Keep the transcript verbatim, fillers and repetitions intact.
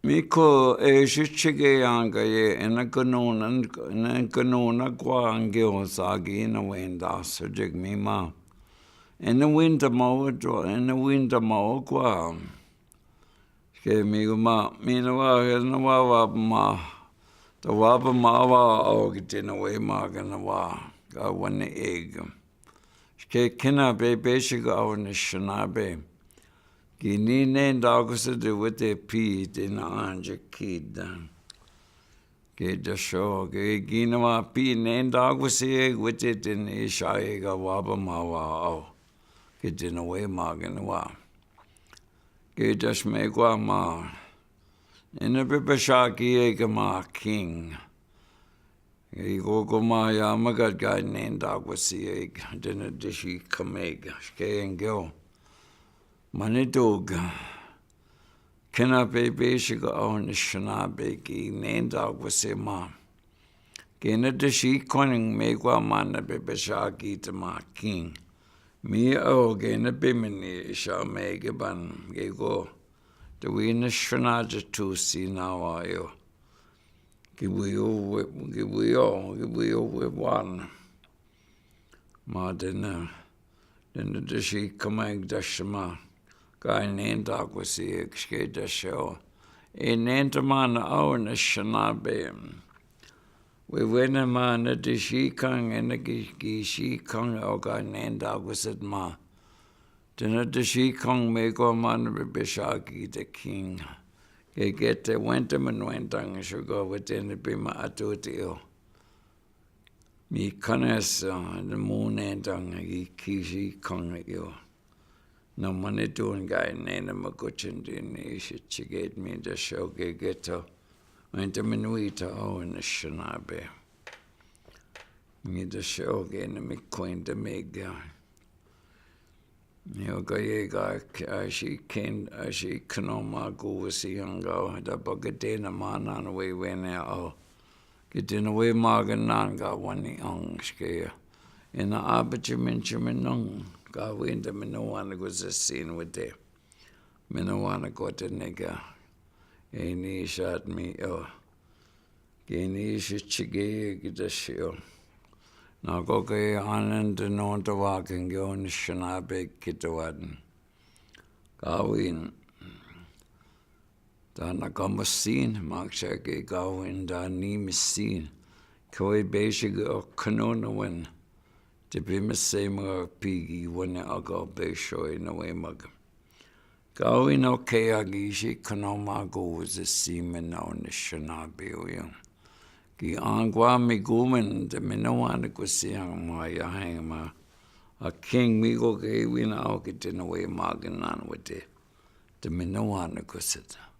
Miko e si tike yanga ye, ena kanona, ena kanona kwa ngeo sa ki na wenda sa jek mi ma. Ena winda mawa jwa, ena winda mawa kwa. Ke mi kuma, mi na wa, ke na wa wa ma. Ta wa pa ma wa o ki tina we ma ke na wa. Ka wane eg. Ke kena pe pe si ka o na shana pe. Ki ni ne da ko se de wete pi de na anje kida. Ke da sho, ke ki na wa pi ne da ko se wete de ne sha e ka wa pa ma wa o. Ke de na we ma ke na wa. Ke da shme kwa ma. Ena pe pe sha ki e ke ma king. Ke ko ko ma ya ma ka ka ne da ko se e ke de na de si ka me ke. Ke ngeo. Mane dog. Kena pe pe si ka o na shana pe ki ne da ko se ma. Ke na de si koning me kwa ma na pe pe sha ki te ma king. Mi o ke na pe mini sha me ke ban ke ko. Te wi na shana je tu si na wa yo. Ki wi o we, ki wi o, ki wi o we wan. Ma dena, dena de si kama ek da shma. Ka ne da ko se ek ke da sho. E ne da ma na o na shana pe. We we na ma na de si kang, ena ki, ki si kang o ka ne da ko se ma. Dena de si kang me ko ma na pe pe sha ki te king. Ke ke te wenta me nwenta nge sho ko we te ne pe ma atu te o. Mi kane sa, na mu ne tang i ki si kang yo. Na mane tun gai ne na ma ko chen de ne si chiget mi da sho ke ke to. Wenta me nwi ta o na shana pe. Mi da sho ke na mi kwenta me ga. Yo ka ye ka, a si ken, a si kano ma ku si yanga, da pa ke te na ma nan we we ne o. Ke te na we ma ke nan ka wani ang ske. Ena a pa chimin chimin nong, ka wenta mi na wana ko se sin we te. Mi na wana ko te ne ka. E ni shat mi o. Ke ni si chige ki da sio. Na ko ke anen te no te wa ke nge o ni shana pe ki te wan. Ka win. Ta na ka masin, mak sa ke ka win ta ni masin. Ko e basic o kano na wen. Te pe mase ma pigi wane a ka be sho e na we ma ka. Ka win o ke a ki si kano ma ko se si me na o ni shana pe o yo. Ki angwa mi gumen te me na wan ko si ang ma ya heng ma. A king mi ko ke win a o ki te na we ma ke nan we te. Te me na wan ko se ta.